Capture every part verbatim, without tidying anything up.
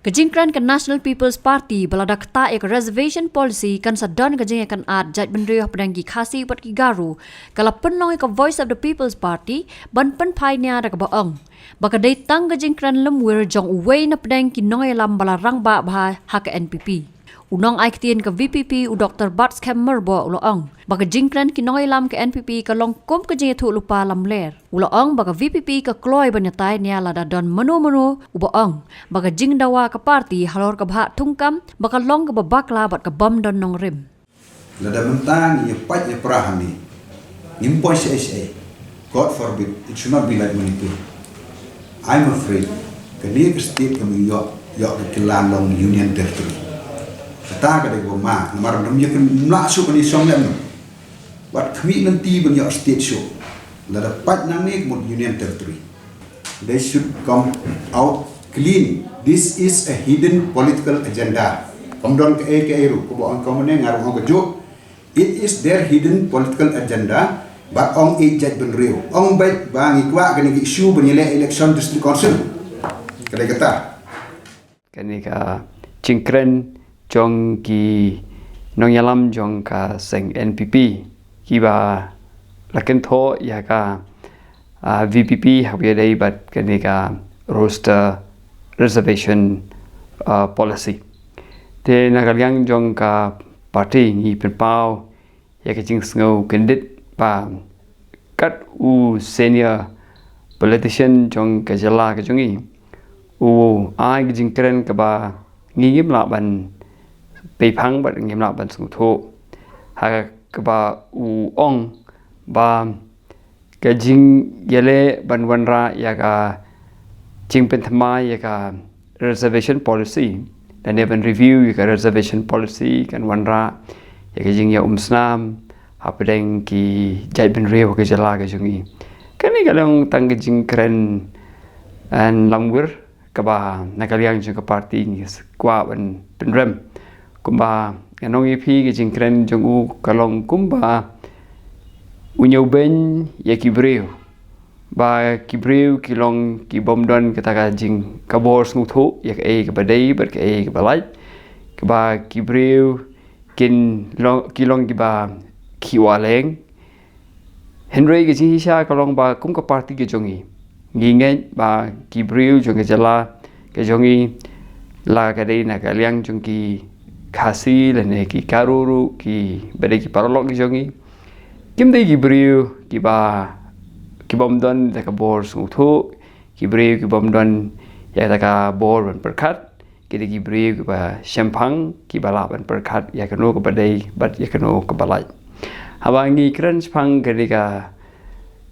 Ka jingkren ka National People's Party ba la da ktah ïa ka reservation policy kan sa don ka jingïakynad jaitbynriew hapdeng ki Khasi bad ki Garo, ka la pynlong ïa ka Voice of the People's Party ban pynphai nia da kaba ong ba ka dei tang ka jingkren lymwir jong uwei na pdeng ki nongïalam ba la rangbah bha ha ka N P P. U nongai ktien ka V P P, u Doktor Batskhem Myrboh, u la ong ba ka jingkren ki nongïalam ka N P P ka long kum ka jingïathuhlypa lamler. U la ong ba ka V P P ka kloi ban ïatai nia lada don mano mano uba ong ba ka jingdawa ka party halor ka bhah thungkam ba ka long kaba bakla bad ka bym don nongrim. Lada mynta ngi ïa pait ïa pra hangne, ngim poi shaei shaei. God forbid, it should not be like Manipur. I'm afraid kane ka state kam ïoh, ïoh ka kylla long union territory. Kata ka dei kaba ma, namar ym ïa kynmaw shuh ban ïa shong lem. Wat khmih lynti ban ïoh state shuh. Lada pait nangne ka mut union territory. They should come out clean. This is a hidden political agenda. Kam don kaei kaei ruh, kaba ong kumne nga ruh ong kajuh. It is their hidden political agenda. Ba ong ïeit jaitbynriew. Ong beit ba ngi kwah kane ka issue ban ïaleh election district council. Ka dei kata. Kane ka jingkren jong ki nongïalam jong ka seng N P P kiba la kynthoh ïa ka, ah, V P P ha kaba ïadei bad kane ka roster reservation, ah, policy. Te na ka liang jong ka party ngi pynpaw ïa ka jingsngew kyndit ba kat u senior politician jong ka jylla ka jong ngi u ai ka jingkren kaba ngi ngim lah ban peiphang bad ngim lah ban sngewthuh. Ha kaba u ong ba ka jingïaleh ban wanrah ïa ka jingpynthymmai ïa ka reservation policy, lane ban review ïa ka reservation policy kan wanrah ïa ka jingïaumsnam hapdeng ki jaitbynriew ka jylla ka jong ngi. Kane ka long tang ka jingkren lamwir kaba na ka liang jong ka party ngi kwah ban pynrem. Kumba nga ong ïa phi, ka jingkren jong u ka long kumba u ñiewbeiñ ïa ki briew. Ba ki briew ki long ki bym don kata ka jing, ka bor sngewthuh ïa kaei kaba dei bad kaei kaba lait. Kaba ki briew kin long, ki long kiba khih wah leng. Hynrei ka jingshisha ka long ba kum ka party ka jong ngi, ngi ngeit ba ki briew jong ka jylla ka jong ngi, la ka dei na ka liang jong ki Khasi lane ki Garo ruh, kiba dei ki paralok ki jong ngi, kim dei ki briew kiba, ki bym don da ka bor sngewthuh, ki briew ki bym don ïa kata ka bor ban pyrkhat, ki dei ki briew kiba shemphang, kiba lah ban pyrkhat ïa kano kaba dei bad ïa kano kaba lait. Haba ngi kren shaphang kane ka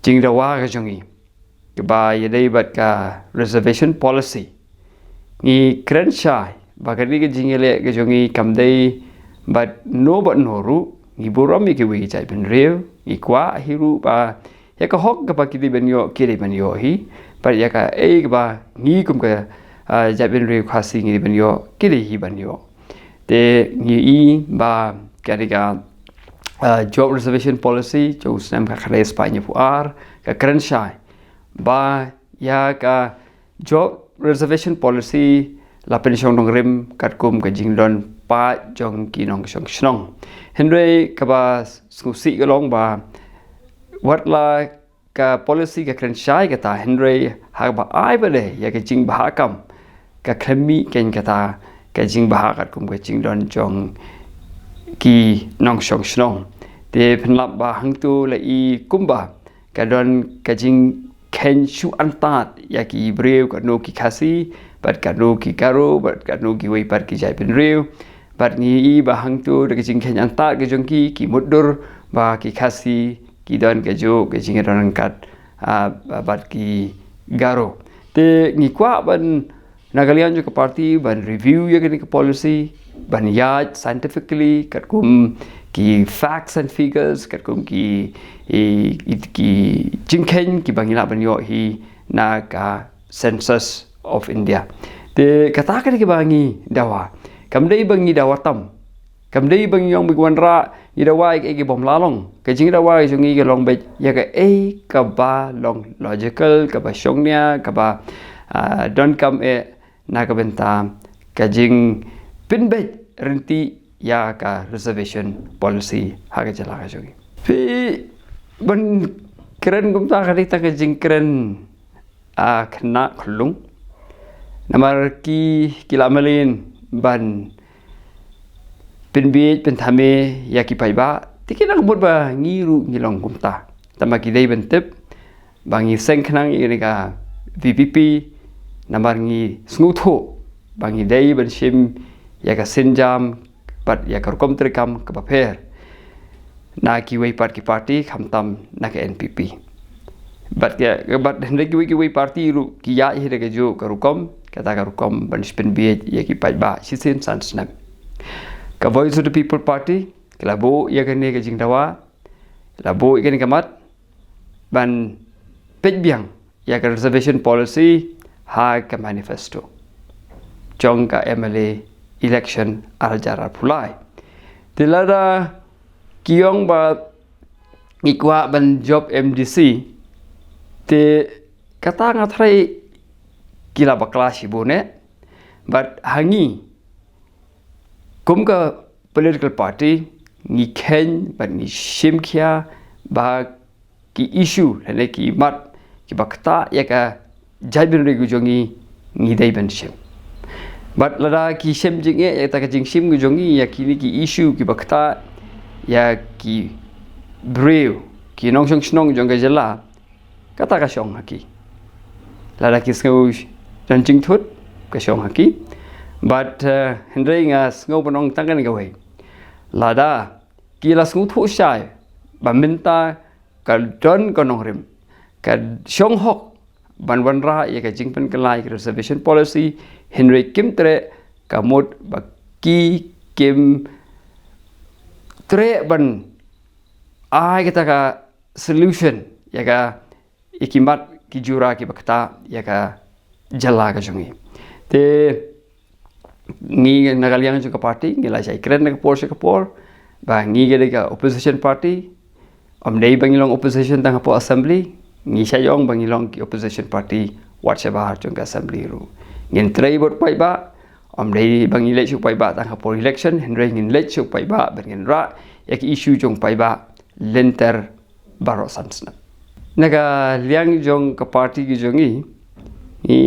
jingdawa ka jong ngi kaba ïadei bad ka reservation policy, ngi kren shai ba kane ka jingïaleh ka jong ngi kam dei bad no bad no ruh. Ngi burom ïa kiwei ki jaitbynriew, ngi kwah hi ruh ba ïa ka hok kaba ki dei ban ïoh, ki dei ban ïoh hi. Bad ïa kaei kaba ngi kum ka, ah, jaitbynriew Khasi ngi dei ban ïoh, ki dei hi ban ïoh. Te ngi i ba kane ka, ah, job reservation policy jong u snem khatkhyndai spah hynñiewphew ar ka kren shai ba ïa ka job reservation policy la pynshong nongrim katkum ka jingdon paid jong ki nongshong shnong. Hynrei kaba sngewsih ka long ba wat la ka policy ka kren shai kata, hynrei haba ai pat ïa ka jingbha kam, ka khlem mih keiñ kata ka jingbha katkum ka jingdon jong ki nongshong shnong. Te pynlap ba hangto la i kumba ka don ka jingkheiñ shu antad ïa ki briew, katno ki Khasi bad katno ki Garo bad katno kiwei pat ki jaitbynriew. Bad ngi i ba hangto da ka jingkheiñ antad ka jong ki, ki mutdur ba ki Khasi ki don kajuh ka jingïadon ryngkat, ah, bad ki Garo. Te ngi kwah ban na ka liang jong ka party ban review ïa kane ka policy, ban ïaid scientifically katkum ki facts and figures, katkum ki, i, i, ki jingkheiñ kiba ngi lah ban ïoh hi na ka Census of India. Te kata ka dei kaba ngi dawa. Kam dei ba ngi dawa tam. Kam dei ba ngi ong ba ngi wanrah, ngi dawa ïa kaei kaba ym lah long. Ka jingdawa ka jong ngi ka long beit ïa kaei kaba long logical, kaba shongnia, kaba, ah, donkam eh na ka bynta ka jingpynbeit ryntih ïa ka reservation policy ha ka jylla ka jong ngi. Phi, ban kren kumta ka dei tang ka jingkren, ah, khynnah khyllung. Namar ki, ki la mlien ban pynbieit pynthame ïa ki paidbah. Te ki nang bud ba ngi ruh ngi long kumta. Tangba ki dei ban tip ba ngi seng khnang ïa kane ka V P P, namar ngi sngewthuh ba ngi dei ban shim ïa ka sienjam bad ïa ka rukom treikam kaba pher na kiwei pat ki party, khamtam na ka N P P. Bad ka, bad hynrei kiwei kiwei party ruh ki ïaid hi da kajuh ka rukom, kata ka rukom ban pynbieit ïa ki paidbah shisien san snem. Ka Voice of the People Party ka la buh ïa kane ka jingdawa, la buh ïa kane ka mat ban peit biang ïa ka reservation policy ha ka manifesto jong ka M L A election ar hajar arphew lai. Te lada ki ong ba ngi kwah ban jop M D C, te kata nga tharai ki la bakla shibun eh. Bad ha ngi kum ka political party, ngi kheiñ bad ngi shim khia ba ki issue lane ki mat kiba ktah ïa ka jaitbynriew ka jong ngi, ngi dei ban shim. Bad lada ki shem jingeh ïa kata ka jingshim ka jong ngi ïa kine ki issue kiba ktah ïa ki briew, ki nongshong shnong jong ka jylla, kata ka shong ha ki. Lada ki sngew don jingthut, ka shong ha ki. Bad, eh, hynrei nga sngew ban ong tang kane kawei. Lada ki la sngewthuh shai ba mynta ka don ka nongrim, ka shong hok ban wanrah ïa ka jingpynkylla ïa ka reservation policy, hynrei kim treh, ka mut ba ki kim treh ban ai kata ka solution ïa ka, ïa ki mat ki jura kiba ktah ïa ka jylla ka jong ngi. Te ngi na ka liang jong ka party ngi la shai kren na ka por sha ka por ba ngi ka dei ka opposition party. Ym dei ba ngi long opposition tang hapoh assembly, ngi shait ong ba ngi long ki opposition party wat shabar jong ka assembly ruh. Ngin trei bad paidbah, ym dei ba ngi leit sha paidbah tang hapoh election, hynrei ngin leit sha paidbah ban ngin rah ïa ki issue jong paidbah lynter baroh san snem. Na ka liang jong ka party ka jong ngi, ngi,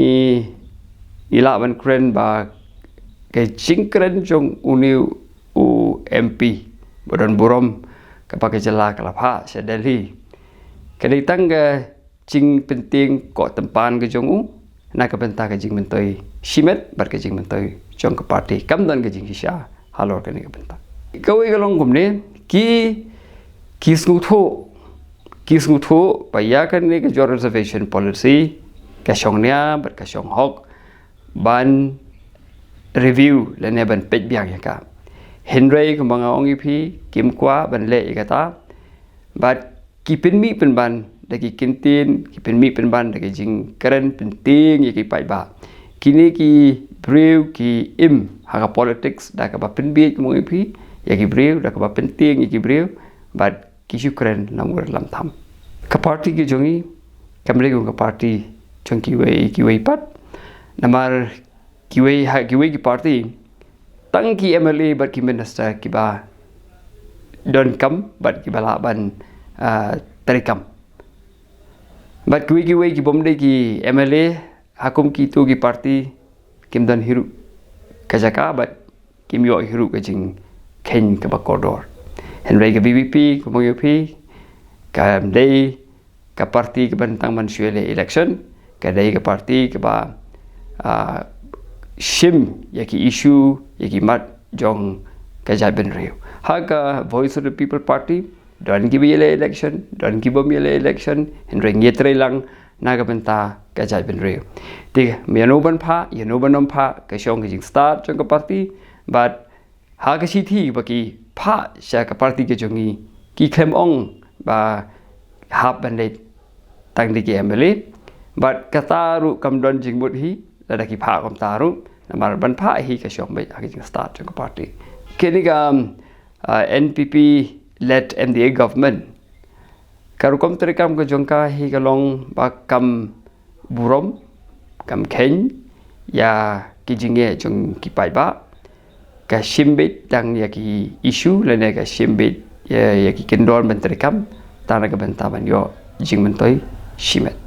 ngi lah ban kren ba ka jingkren jong une u M P ba don burom kaba ka jylla ka la phah sha Delhi, ka dei tang ka jingpyntieng koh tympan ka jong u na ka bynta ka jingmyntoi shimet bad ka jingmyntoi jong ka party, kam don ka jingshisha halor kane ka bynta. Kawei ka long kumne, ki, ki sngewthuh, ki sngewthuh ba ïa kane ka jot reservation policy ka shong nia bad ka shong hok ban review lane ban peit biang ïa ka. Hynrei kumba nga ong ïa phi, kim kwah ban leh ïa kata. Bad ki pynmih pynban da ki kyntien, ki pynmih pynban da ki jingkren pyntieng ïa ki paidbah. Kine ki briew ki im ha ka politics da kaba pynbieit, kumba ong ïa phi, ïa ki briew, da kaba pyntieng ïa ki briew, bad ki shu kren lamur lamtham. Ka party ka jong ngi kam dei kum ka party jong kiwei kiwei pat. Namar kiwei ha, kiwei ki party, tang ki M L A bad ki minister kiba donkam bad kiba lah ban, ah, treikam. Bad kiwei kiwei ki bym dei ki M L A ha kum kito ki party, kim don hi ruh ka jaka bad kim ïoh hi ruh ka jingkheiñ kaba kordor. Hynrei ka V P P, kumba ong ïa phi, kam dei ka party kaba tang ban shu ïaleh election, ka dei ka party kaba, ah, shim ïa ki issue, ïa ki mat jong ka jaitbynriew. Ha ka Voice of the People Party, don kiba ïaleh election, don ki bym ïaleh election, hynrei ngi trei lang na ka bynta ka jaitbynriew. Te ïano ban phah, ïano ban ym phah, ka shong ka jingstad jong ka party, bad ha ka shithi ba ki phah sha ka party ka jong ngi, ki khlem ong ba hap ban leit tang da ki M L A. Bad kata ruh kam don jingmut hi, lada ki phah kumta ruh, namar ban phah hi ka shong beit ha ka jingstad jong ka party. Kane ka, um, uh, N P P led M D A government, ka rukom treikam ka jong ka hi ka long ba kam burom, kam kheiñ ïa ki jingeh jong ki paidbah, ka shim beit tang ïa ki issue lane ka shim beit ïa, ïa ki kyndon ban treikam tang na ka bynta ban ïoh jingmyntoi shimet.